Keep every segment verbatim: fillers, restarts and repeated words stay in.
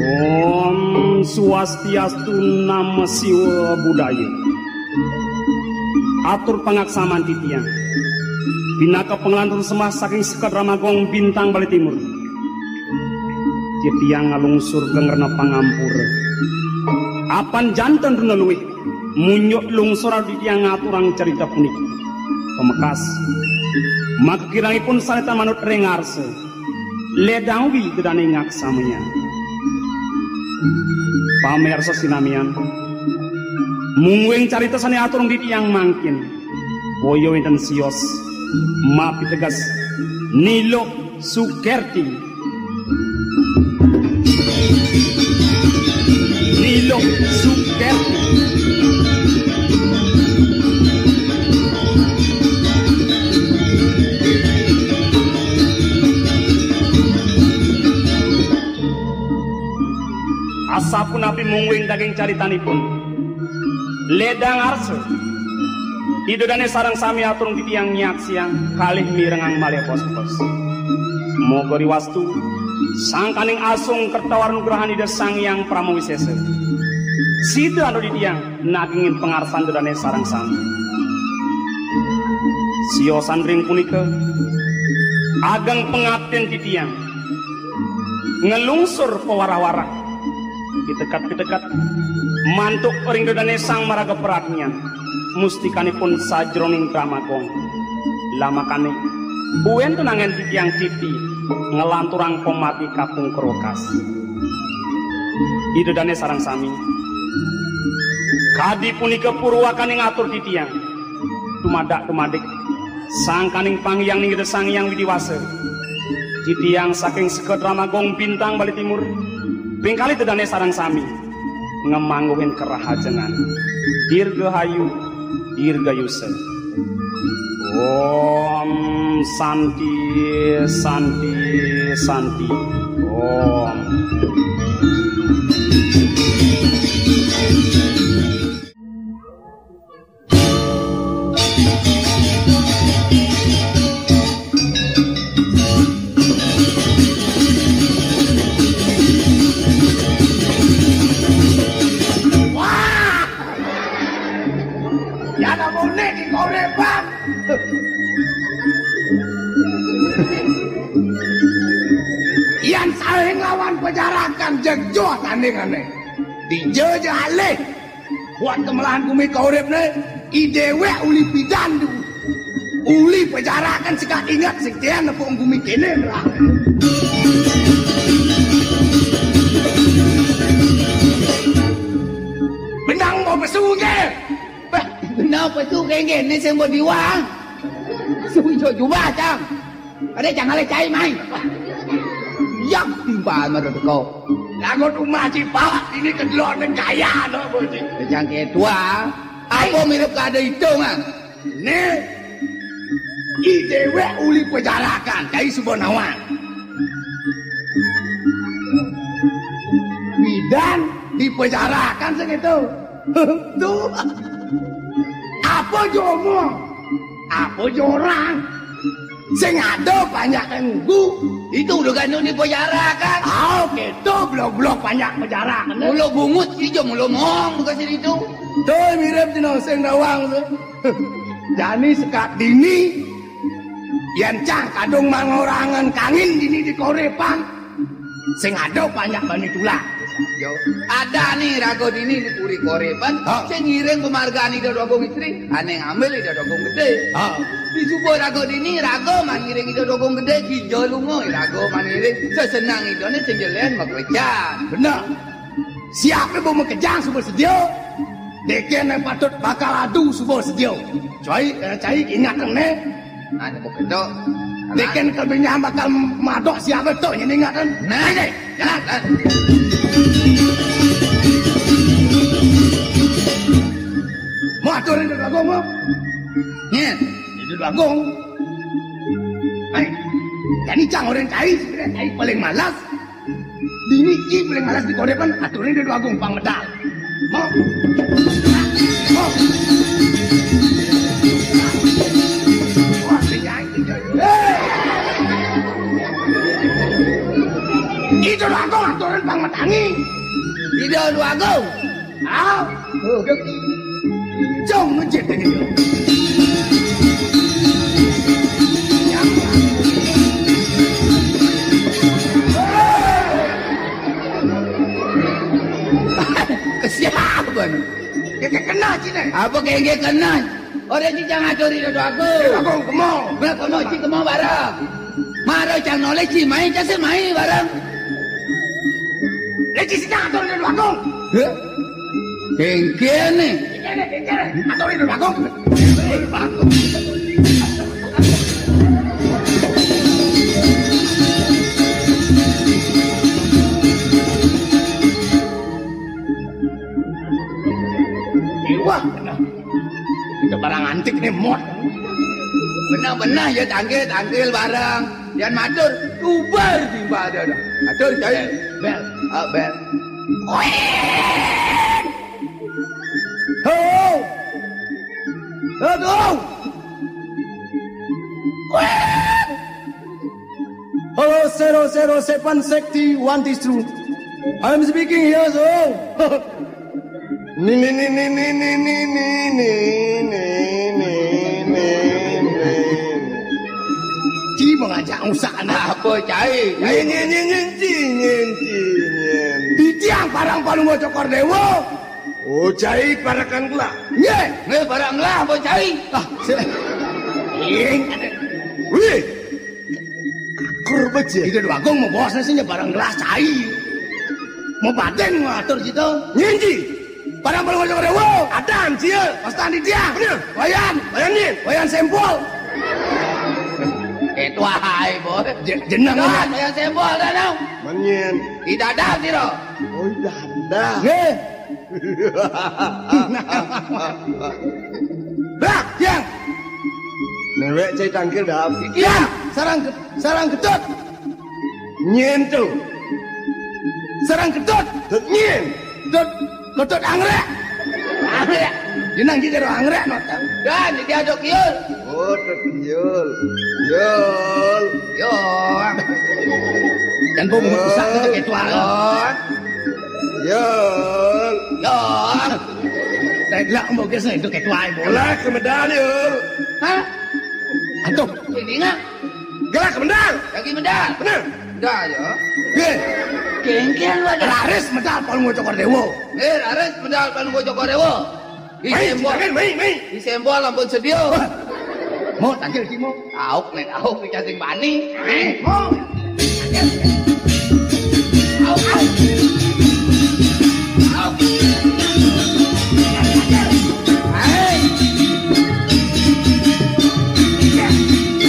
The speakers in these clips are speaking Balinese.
Om Swastiastu, Nama Siwa Budaya. Atur pangaksaman titiang. Pinaka panglantur sembah saking Sekar Drama Gong Bintang Bali Timur. Titiang ngalungsur gengrena pangampura. Apan janten rena luih, munjuk lungsur titiang ngaturang carita puniki. Pamekas, makakirangipun sane tan manut ring arsa. Ledang ugi Ida dane ngaksamayang. Pamirsa sinamian, mungguing carita sane aturang titiang mangkin, boya wenten sios mapiteges Ni Luh Sukerti. Ni Luh Sukerti. Asapunapi mungguing daging caritanipun. Ledang arsa, Ida dane sareng sami aturang titiang nyaksiang kalih mirengang malih pos-pos. Moga riwastu, sangkaning asung kerta wara nugrahan Ida Sang Hyang Parama Wisesa, sida antuk titiang nagingin pangarsan Ida dane sareng sami. Siosan ring punika, ageng pangaptin titiang nglungsur pawarah-warah, piteket-piteket, mantuk ring Ida dane Sang Maraga Pradnyan, mustikanipun sajroning Drama Gong. Lamakane, wenten anggen titiang titi nglanturang pamargi kapungkur wekas. Ida dane sareng sami, kadi punika purwakaning atur titiang, dumadak-dumadik, sangkaning panggiang ning Ida Sang Hyang Widi Wasa. Titiang saking Sekar Drama Gong Bintang Bali Timur, ping kalih Ida dane sareng sami ngamangguhin karahajengan. Dirgahayu, dirgayusa. Om Santi, Santi, Santi. Om. Wah! Yan amonne di korepan. Yan saling lawan pajarakan, jeg joh tandingane. Dija ja alih. Buat kemelahan gumi kauripne, i dewek uli pidan tu. Uli pajarakan, sing inget sing tiang nepuk gumi kene melah. Benang mau pesu nggih. Bah, benang pesu nggih, nggih, ni sing mau diwang. Suwi jubah, Cang. Ade cang ale cai mai. Yak timpal mara teko. Lagu rumah cipak ini kedua negaya no boji. Cang ketua. Apa mirip kada hitungan? Ne i dewek uli pejarakan cai suba nawang. Bidan dipejarakan segitu. Tuh. Apa jomo? Apa jorang? Sing ada banyak yang ngugu. Itu udah gandung di penjara kan? Oh, gitu, blok-blok banyak penjara kan? Mulo bungut, ijo mulo mong, bukan sini itu. Tuh, mirip dino sing dawang tuh. Jani sekat dini, yang cang kadung mangorangan kangin dini di korepan. Sing ada banyak bani tulah. Yo, adané raga dini di puri Korépan, ha, sing ngiring pamargan Ida Déwa Agung Istri, ané ngambil Ida Déwa Agung Gedé. Ha. Disuba raga dini, raga man ngiring Ida Déwa Agung Gedé, kija lunga, raga man ngiring, seseneng Idané sing jelén makejang. Bener. Siapé ba makejang suba sedia. Dékén patut bakal adu suba sedia. Cai, eh, cai ingat né. Nah, nyebut itu. Dékén kebenyah bakal madok siapé to nyén ingat kan. Nah, deh. Jalan, jalan. Mau aturin ke bagong, mau? Nyén. Itu bagong. Baik. Jadi cang orang cai, sebenarnya cai paling malas. Dini ki paling malas di Korépan, aturin Ida Déwa Agung pang medal. Mo. Mo. Wah, penyanyi, coy. Hei. Ida Déwa Agung aturin pang medangi. Ida Déwa Agung. Ah, oh, jom ngejit ini. Kesiapan. Kagak kena sini. Apa kagak kena? Ora ci cang aturi dodo aku. Aku kemo. Ora kono ci kemo bareng. Mara cang noleh ci mai, cang sing mai bareng. Lek ci sing atur dodo aku. Heh? Kengkene. Kengkene, kengkene. Aturi dodo aku. Wah, itu barang antik nih, mot. Benah-benah ya tangkil, tangkil barang. Yan matur, tubar timpal dada. Matur, cai. Bel. Ah, bel. Ho! Aduh! Hello, zero zero seven sixty one this room. I am speaking here, so. Ni, ni, ni. Ci mengajak usak anak. Apa, cai? Nyin, nyin, nyin, nyin, ci, nyin, ci, nyin. Di tiang parang Palungguh Cokor Dewa. Oh, cai parakan gelah. Nggih. Nggih, parang gelah, apa, cai? Ah, se-, ing. Wih. Kur beje. Ida Déwa Agung mau bos nasi barang gelah cai. Mau batin ngatur situ. Nyin ci. Barang Palungguh Cokor Dewa. Adan sia. Pastan di dia. Bener. Wayan. Wayan nyin. Wayan Sempol. Ketua hai, boy. Je-, jeneng. Nah, Wayan Sempol dah, dong. Menyin. Ida Dadap sira. Oh, Ida Dadap. Nggih. Brak, yang. Newek cai tangkil dah. Yang, sarang ke-, sarang ketut. Nyin tu. Sarang ketut. Tut nyin. Tut, ketut anggrek. Anggrek. Jenang kita orang anggrek, no. Dan dia ada kiul. Oh, tut kiul. Yul. Yul. Dan bom besar kita ketua. Yul. Yul. Yul. Tedlak mau ke sini, itu ketua ibu. Lah, kemedal, Yul. Hah? Aduh. Ini nggak? Gerak medal. Lagi medal. Bener. Dah ya. Ye. Kengkeng wadah. Laris medal Palungguh Cokor Dewa. Eh, laris medal Palungguh Cokor Dewa. Di mai, sembol. Silakan, mai, mai. Di sembol ampun sedia. Wah. Mau tangkil cimo. Tauk nih, tauk di cacing bani. Eh, mau. Tauk, tauk. Tauk. Hei.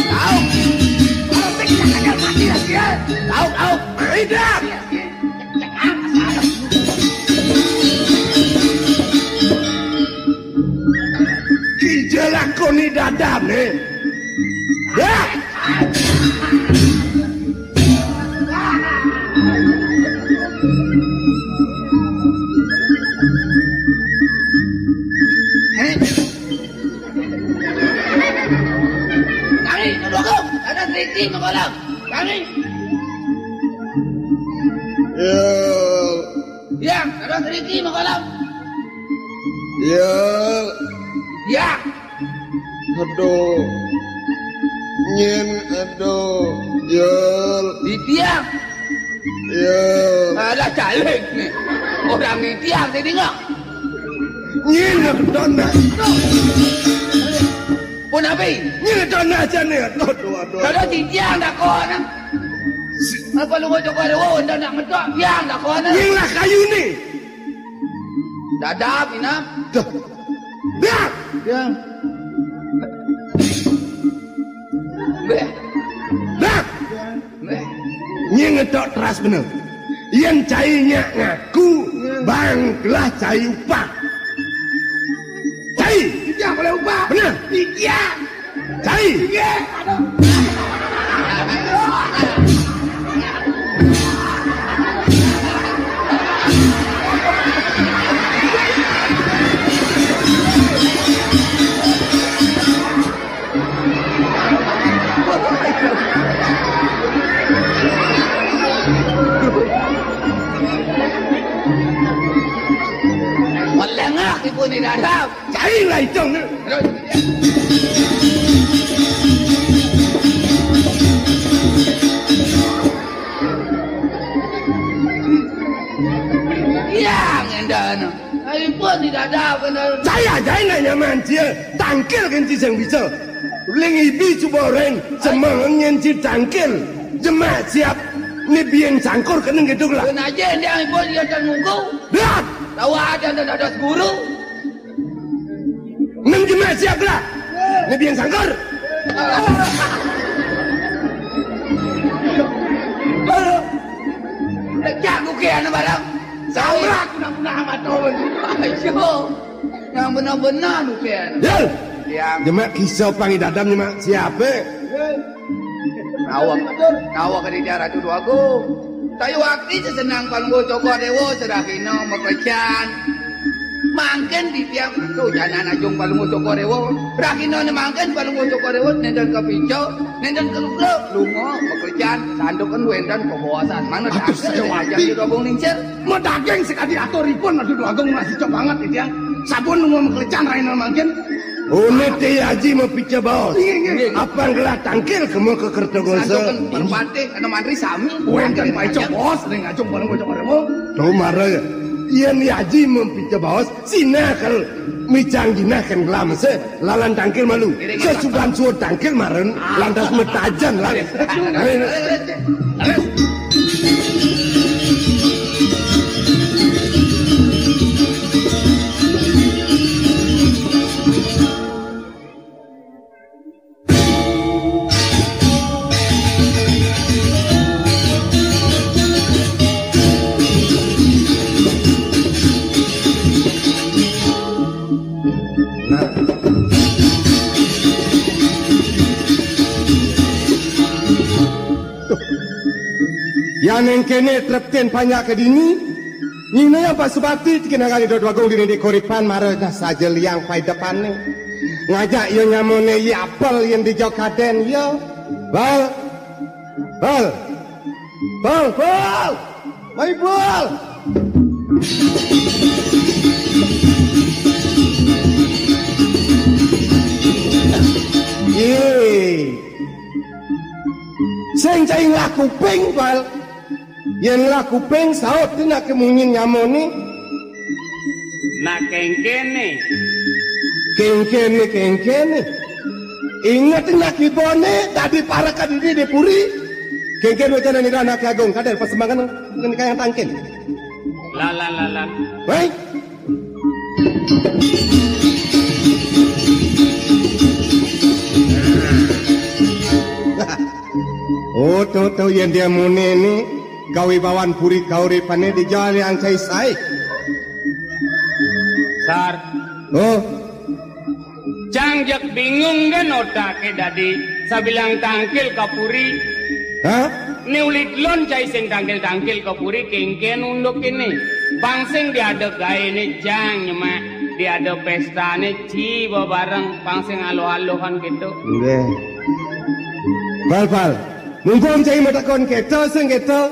Tauk. Kalau saya tidak ada mati lagi ya. Tauk, tauk. Tidak. Kija lakoni dadane. Dah. Tangi, duduk. Ada Riki mengolong. Tangi. Ya. Yang, ada Riki mengolong. Ya. Yang. Aduh. Nyin, aduh. Yul. Di tiang. Yul. Ada Caleg nih. Orang di tiang tadi nggak. Nying ngeton dah. Pun apa? Nying ngeton dah, jane. Aduh, aduh, aduh. Kalau di tiang dah kau nak. Apa lu mau coba lu? Dah nak ngetok tiang dah kau nak. Nying lah kayu nih. Dadap, Inam. Dah. Dah. Tiang. Beh. Dah. Beh. Nying ngetok teras bener. Yen cai nyak ngaku, bang gelah cai upah. Cai. Tiang boleh upah. Bener. Tiang. Cai. Iya. Aduh. Melengah ibu ni dadap. Cai lah itong ni. Yang endah anu. Ai pun tidak ada benar. Cai aja nak nyaman cia. Tangkil kan ci sing bisa. Ling ibi cuba ren. Semang nyen ci tangkil. Jemak siap. Ni bien sangkur kena gitu lah. Pun aja dia pun dia tak nunggu. Dah. Tahu ada dan ada guru. Nang jemak siap lah. Ni bien sangkur. Lejak bukan anak barang. Salah aku nak punah amat tu. Ayo. Yang benar-benar bukan. Dul. Yang jemak kisah pangi dadam jemak siapa? Awak, awak ka dija Ratu Déwa Agung. Tayu akti sesenang Palungguh Cokor Déwa, serahina maklecan. Mangkin titiang tu janan ajung Palungguh Cokor Déwa. Rahina ne mangkin Palungguh Cokor Déwa nenten kapica, nenten kalugra, lunga maklecan, santukan wénten pabaosan. Mana aduh, daging saya sing ajeng wati. Ratu Déwa Agung lingsir. Madaging sakadi aturipun, Ratu Déwa Agung masih banget titiang. Sampun lunga maklecan rahina mangkin. Unit Haji mapica baos. Inggih, inggih. Apang gelah tangkil kema ka Kertagasa. Santukan merpati, ana mantri sami. Wénten paica baos ring ajeng Palungguh Cokor Déwa. Tuh mara. Yén Haji mapica baos, sinah kal micang jinah kén gelah mese, lalan tangkil malu. Sesuban suud tangkil maren, lantas metajen lan. Nah. Tuh. Yan ning kéné treptin panjak ka dini. Nyinaya pasubakti tikin anggan Ida Dwagung dini di koripan mara dah saja liang paidepané. Ngajak ya nyamané ya apel yén dija kadén ya. Bal. Bal. Bal, bal. Mai bal. Yé. Sing cai nglah kuping, bal. Yén nglah kuping, saut nak kemunyin nyamané. Nak kéngkéné. Kéngkéné, kéngkéné. Inget nak ibané, dadi parekan dini di puri. Kéngkén wénten ida Anak Agung, kadén pasembangan ngenikayang tangkil. Lalan, lalan. Wéh. Oh, to, to, yén dia muni ini, kawibawan puri kauripané di jali ancai sai. Sar. Oh. Cang jeg bingung kan otaké dadi sabilang tangkil ka puri. Hah? Né uli telun cai sing tangkil-tangkil ka puri kéngkén unduk ini. Pang sing diada gaéné cang nyemak, diada péstané ci bebareng, pang sing aluh-aluhan gitu. Nggih. Bal, bal. Mumpung cai matakon kéto sing kéto.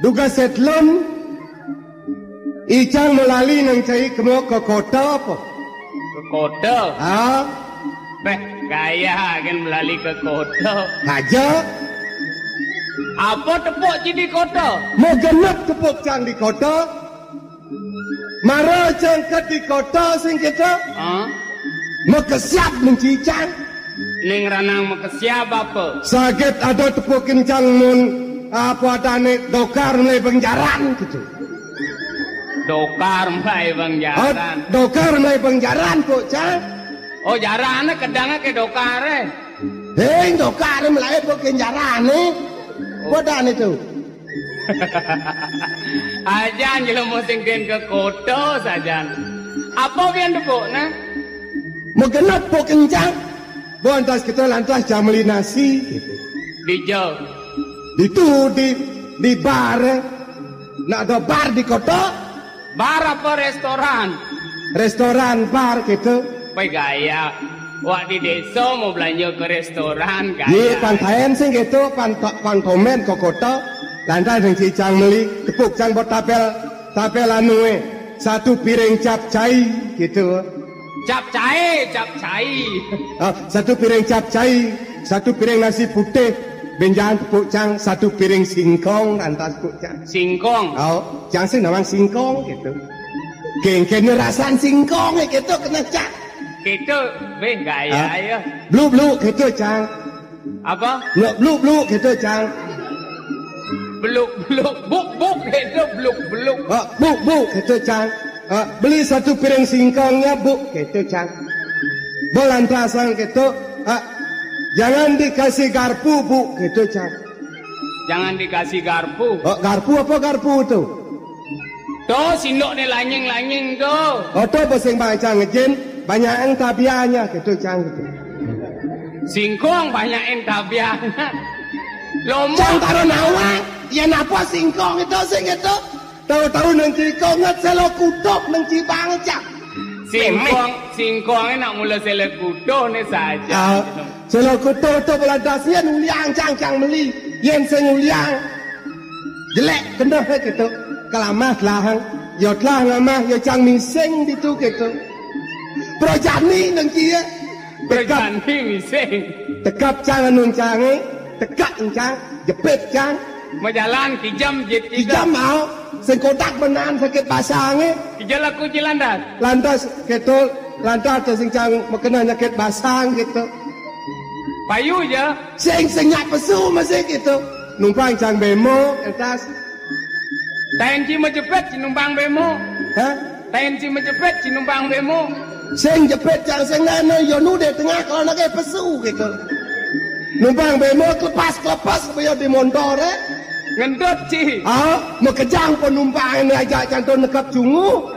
Dugas setlon. Icang malali nang cai kema ka kota apa? Ka kota? Ha? Béh, kaya kan malali ka kota. Aja. Apa tepuk ci di kota? Magenep tepuk cang di kota. Mara cang ket di kota sing kita. Ah. Makesiab ning cicang. Ning ranang makesiab apa? Saget ada tepuk kencang mun apa adane dokar mulai bang jaran gitu. Dokar mulai bang jaran. Oh, dokar mulai bang jaran kok, Cang. Oh, jarane kedange ke dokare. Heng, dokare mulai bang jarane. Bodan itu. Ajan jelema sing gen ke kota sajan. Apa pian tepukne? Magenep pok kencang. Bo lantas kita lantas cang meli nasi gitu. Di jo. Ditu di di bar. Nak ada bar di kota? Bar apa restoran? Restoran bar gitu. Pai gaya. Wak di desa mau belanja ke restoran gaya. Ye, pan taen sing gitu, pan pan komen ke kota. Lantas ning cicang meli tepuk cang buat tapel tapel anue. Satu piring capcai gitu. Capcai, capcai. Ah, satu piring capcai, satu piring nasi putih, benjang tepuk cang, satu piring singkong, lantas tepuk cang. Singkong. Oh, cang sing nawang singkong gitu. Kengken rasan singkong gitu kena cang. Gitu, weh gaya ah. Ya. Bluk bluk gitu cang. Apa? Bluk bluk bluk gitu cang. Beluk beluk buk buk gitu bluk beluk. Ah, buk buk gitu cang. Ah, beli satu piring singkongnya buk gitu cang. Bolan pasang gitu. Ah, jangan dikasih garpu buk gitu cang. Jangan dikasih garpu. Oh, garpu apa garpu tuh? Tuh sindok ni lanying-lanying tuh. Oh, tuh basing bang cang ngejin banyak yang tabianya gitu cang gitu. Singkong banyak yang tabianya. Lomo. Cang taruh nawang. Ya napa singkong itu sing itu? Tahu-tahu nang ciko nget selo kutuk nang cibang cang. Singkong, singkong nak mula selo kutuk ni saja. Ah, selo kutuk tu beladasnya nuliang cang cang meli. Yen sing nuliang. Jelek kena he gitu. Kelamah telahang. Yo telah ngamah yo cang mising ditu gitu. Projani nang cie. Tekap. Projani mising. Tekap cang anun cange. Tekak encang. Jepit cang. Majalan kijam jit kijam. Kijam mau. Sing kodak benan sakit basange. Kijal aku jilandas. Lantas ketul. Lantas tu sing cang makena nyakit basang gitu. Payu je. Sing senyak pesu masih gitu. Numpang cang bemo entas. Taen ci majepit ci numpang bemo. Hah? Taen ci majepit ci numpang bemo. Sing jepit cang sing nana yo nude tengah kalau nake pesu gitu. Numpang bemo kelepas kelepas bayo di montore. Ngendut ci. Ah, makejang penumpang ini aja canto nekap cungu.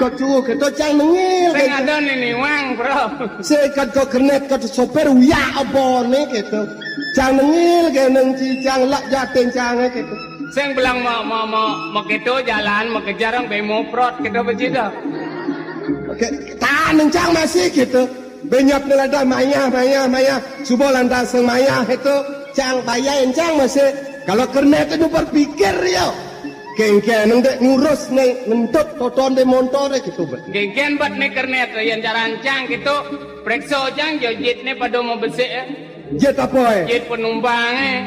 Kok cungu gitu cang nengil. Sing gitu. Ada ni niwang, bro. Sing kat kok kernet kat sopir uyak abor ni gitu. Cang nengil geneng ci cang lak jaten cange gitu. Sing belang ma ma ma ma keto jalan ma kejarang bemo prot keto bejida. Oke, tahan encang masih gitu. Benyap ni ladah mayah mayah mayah. Subuh lantas sing mayah itu cang bayar encang masih. Kalau kernet itu berpikir yo. Kengken nang dek ngurus ni ngentut toton de montore gitu bet. Kengken bet ni kernet yang jarancang gitu. Prekso jang jojit ni pada mau besik eh. Jet apa eh? Jet penumpang eh.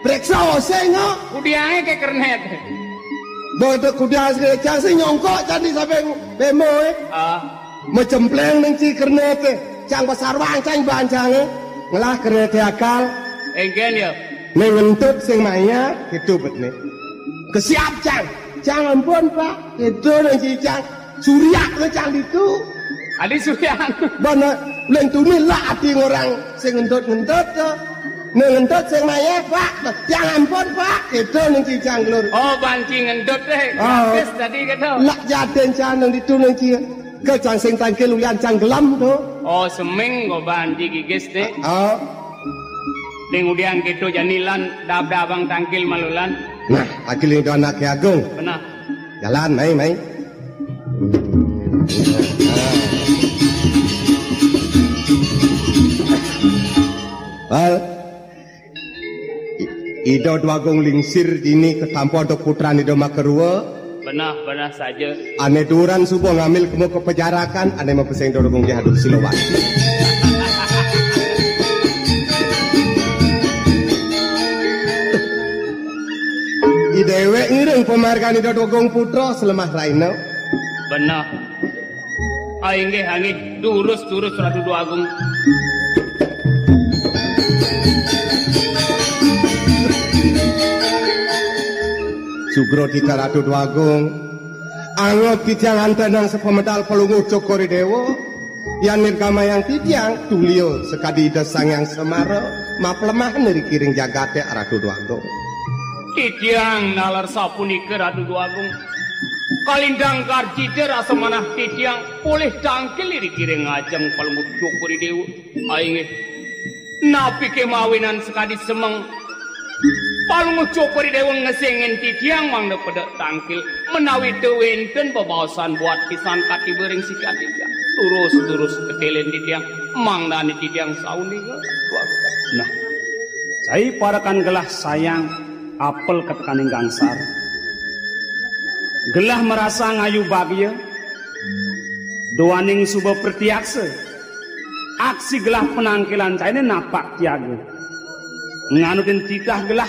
Prekso sing oh. Kudiang eh ke kernet. Bodo kudiang sing cang sing nyongkok candi sampai bemo eh. Ah. Macempleng nang ci kernet eh. Cang pasar wang cang bancang eh. Ngelah kernet eh akal. Engken ya. Nang ngentut sing maya gitu bet ni. Kesiap cang. Cang ampun pak. Gitu nang ci cang. Suryak ke cang ditu. Adi suryak. Bana leng tuni lah ati orang sing ngentut-ngentut tu. Nang ngentut sing maya pak. Cang ampun pak. Gitu nang ci cang lur. Oh banci ngentut deh. Oh. Gratis tadi gitu. Lak jaten cang nang ditu nang ci. Ke cang sing tangkil ulian cang gelam tu. Oh seming go banci gigis deh. Oh. Ding udiang gitu janilan dab dabang tangkil malulan. Nah, akil itu anak ke agung. Benar. Jalan mai mai. Hal. Ido dua gong lingsir dini ketampo do putran ido makerua. Benah benah saja. Ane duran subuh ngambil kemu ke pejarakan ane mepeseng do gong dihadap silowan. Pamargane Dwagung Putra selemah raina. Beneh. Ah, inggih, inggih. Durus, durus, Ratu Dwagung. Sugra tika Ratu Dwagung. Anggep titiang antenang sapamedal Palungguh Cokor I Dewa. Yan nirgamayang titiang tulia sakadi Ida Sang Hyang Semara, maplemah niriki ring jagate Ratu Dwagung. Titiang naler sapunika Ratu Dwagung. Kalintang karcita rasa manah titiang polih tangkil iriki ring ajeng Palungguh Cokor I Dewa. Ainggih. Napi ké mawinan sakadi semeng? Palungguh Cokor I Dewa ngesengin titiang mangda pedek tangkil, menawi té wénten bebaosan buat pisan katiba ring sikatiga. Terus-terus ketelin titiang, mangdané titiang sauninga. Nah, cai parekan gelah sayang apel ketekaning gangsar. Gelah marasa ngayu bagia, duaning suba pratiaksa. Aksi gelah penangkilan cainé napak tiaga. Nganutin titah gelah,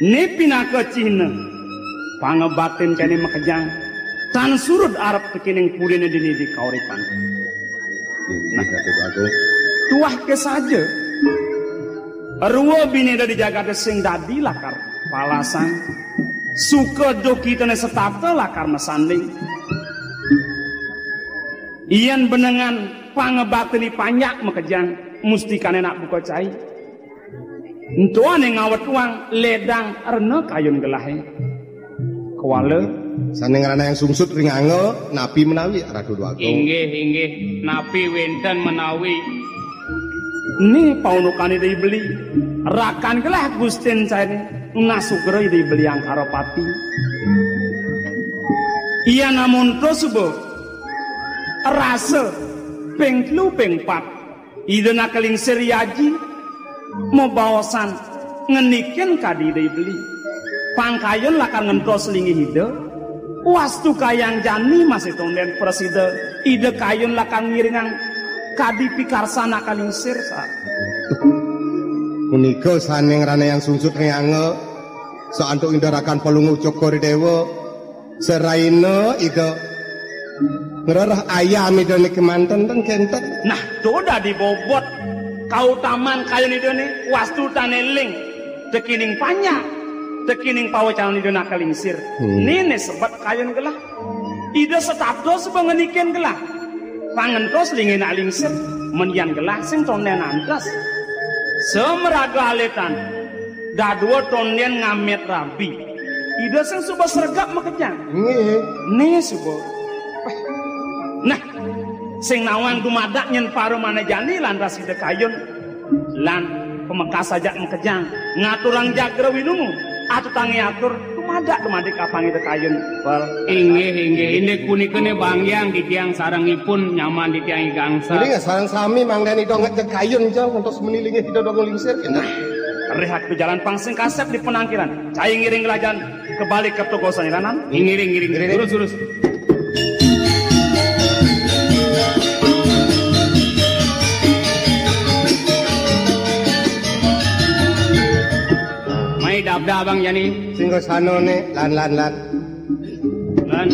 né pinaka cihna pangabaktin cainé makejang, tan surud arep tekening puriné dini di kauripan. Nah, tuah ké saja. Rua binéda di jagaté sing dadi lakar palasang. Suka dukitané setata lakar masanding. Yén benengan pangabaktiné panjak makejang, mustikané nak buka cai. Ento ané ngawetuang ledang rena kayun gelahé. Kuala. Sané ngranayang sungsut ring angga, napi menawi Ratu Dwagung? Inggih, inggih, napi wénten menawi? Né paundukané Ida I Beli. Rakan gelah Gustin cainé, nunas sugra Ida I Beli Angkara Pati. Iya namun to suba. Rasa ping telu, ping pat. Ida nak lingsir yaji, mabaosan ngenikin kadi Ida I Beli. Pang kayun lakar ngentos linggih Ida. Wastu kayang jani masih tondén prasida. Ida kayun lakar ngiringang kadi pikarsa nak lingsir, sa. Punika sané ngranayang sungsut ring angga, saantuk Ida rakan Palungguh Cokor I Dewa. Seraina Ida ngrereh ayam Ida niki manten ten kenten. Nah, to dadi bobot kautaman kayun Ida né, wastu tan éling tekining panjak, tekining pawecanan Ida nak lingsir. Hmm. Né né sebet kayun gelah. Ida setata suba ngenikin gelah. Pangentos linggih nak lingsir, mén yan gelah sing tondén antes. Samaraga alitan, dadua tondén ngamet rabi. Ida sing suba sregep makejang. Nggih. Né suba. Nah, sing nawang dumadak nyén paramané jani lantas Ida kayun. Lan pamekas ajak makejang, ngaturang jagra winungu, atutangé atur, dumadak dumadi kapang Ida kayun. Inggih, inggih, indik punika né banggiang titiang sarengipun nyaman titiang I Gangsal. Inggih, sareng sami mangdané Ida ngejeg kayun, jang, ngantos meni linggih Ida Dwagung lingsir, kénten. Nah, rih aku jalan pang sing kasép di penangkilan. Cai ngiring gelajan kebalik ke toko sanilanan. Ngiring, ngiring. Ngiring. Terus, terus. Mai dabda abang jani. Singgasana né, lan, lan, lan. Lan.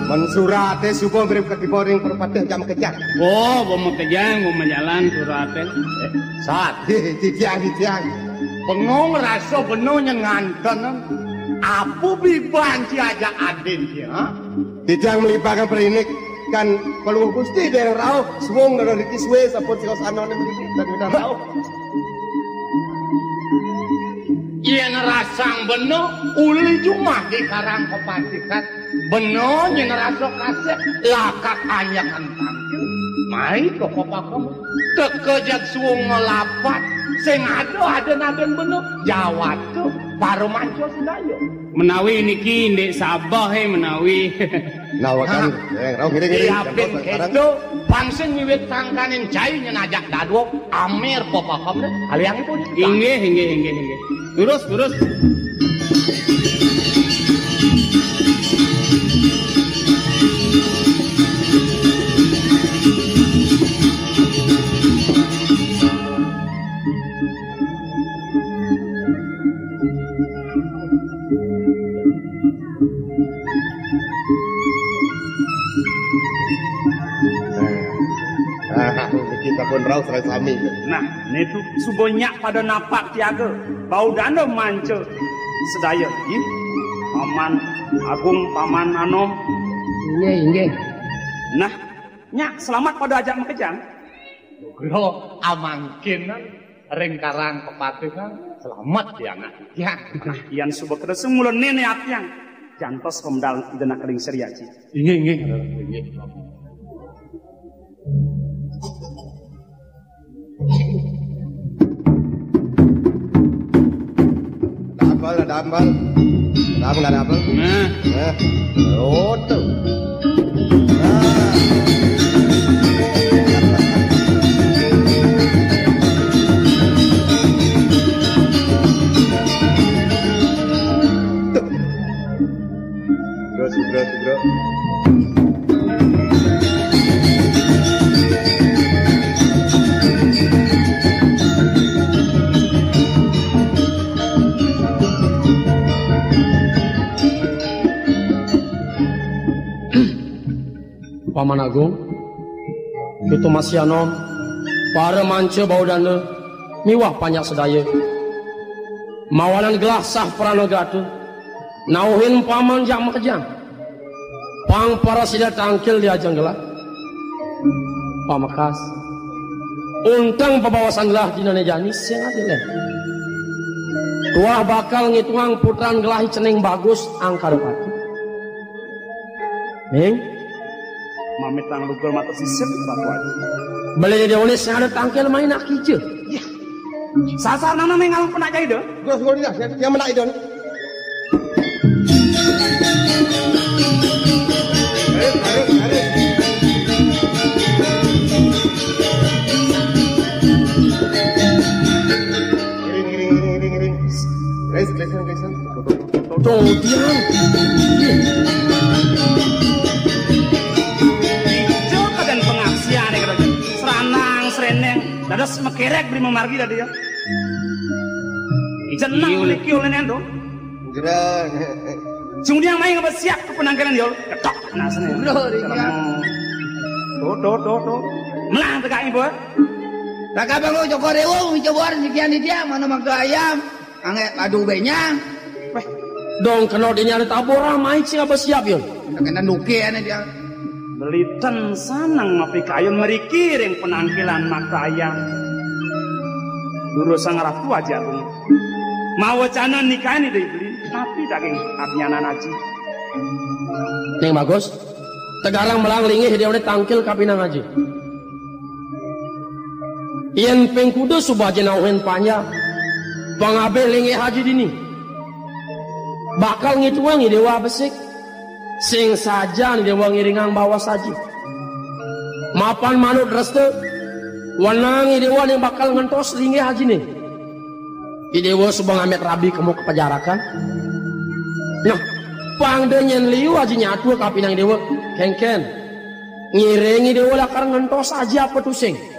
Mén suraté suba mirib katiba ring prapatih jam kejang. Oh, ba makejang, ba majalan suraté. Sat, titiang, titiang. Bengong rasa bena nyen nganten. Apa biban ci ajak adin ci, ha? Titiang melibatkan perinik kan Palungguh Gusti dereng rauh, suwung ngrereh riki suwé sampun singgasana niki dan udah rauh. Yén rasang bena uli jumah di karang kepatikan. Bena nyén rasa kasép lakar anyangan tangkil. Mai ka papakan. Teka jag suwung ngelapat. Sing ada, ada naden bena. Jawata para manca sedaya. Menawi niki indik sabeh, eh, menawi. Nawekan, eh, rauh ngiring-ngiring. Siapin kéto, pang sing wiwit sangkaning cai nyén ajak dadua, amir papakan deh. Aliangipun. Inggih, inggih, inggih, inggih. Lurus, lurus. Rauh sareng sami. Nah, nitu suba nyak pada napak tiaga. Bau danda manca sedaya. Ih, Paman Agung, Paman Anom. Inggih, inggih. Nah, nyak selamat pada ajak makejang. Kula amangkin ring Karang Kepatihan, selamat ya anak titiang. Nah, yan suba kersa mula nene atiang. Jantos pemdal Ida nak keling seri aji. Inggih, inggih, inggih. Ada apel, ada apel. Ada apel, ada apel. Nah. Nah. Oh, tuh. Nah. Tuh. Sugra, sugra, sugra. Paman Agung, kita masih anom, para manca bau dana, miwah panjak sedaya. Mawanan gelah sah pranagata, nauhin paman jak makejang. Pang para sida tangkil di ajeng gelah. Pamekas, unteng pabaosan gelah dinané jani sing ada leh. Tuah bakal ngitungang putran gelah cening bagus angkara pati. Ning, mamitang lugal mata sisit, Ratu Aji. Beli dia oleh sing ada tangkil main akija. Iya. Sasar nana ning ngalung penak jaida. Terus gua dia, yang, yang menak itu. Harus, harus, harus. Ngiring, ngiring, ngiring, ngiring, ngiring. Guys, guys, guys. Tuh, dia. Ijo kadan pengaksian ya, kadan. Seranang, sereneng. Dados mekerek beri memargi tadi ya. Ijen nang iya, beli kiul ini tuh. Gerang. Sing dia main apa siap ke penangkalan ya. Ketok nasne. Bro, iya. Tuh, tuh, tuh, tuh. Melah tegak ibu. Tak apa lu Joko Dewa, coba sekian dia mana makta ayam. Angek padu benyang. Weh, dong kena dia nyari tabora, mai sing apa siap, Yul? Kena duke ane dia. Beliten sanang mapikayun mriki ring penangkilan makta ayam. Durus Sang Ratu Aji Agung. Mawacana nikahin Ida Beli, napi daging abnyanan aji. Ning bagus, tegarang melang linggih dia tangkil kapinang aji. Yén ping kuda suba aja nauhin panjak, pangabih linggih aja dini. Bakal ngituang Ida Déwa besik, sing sajan Ida Déwa ngiringang baos aja. Mapan manut resta, wenang Ida Déwa ning bakal ngentos linggih ajiné. Ida Déwa suba ngambil rabi kemu ka pajarakan. Nah, pang da nyén liu aja nyatua kapinang Ida Déwa, kénkén. Ngiring Ida Déwa lakar ngentos aja apa tusing.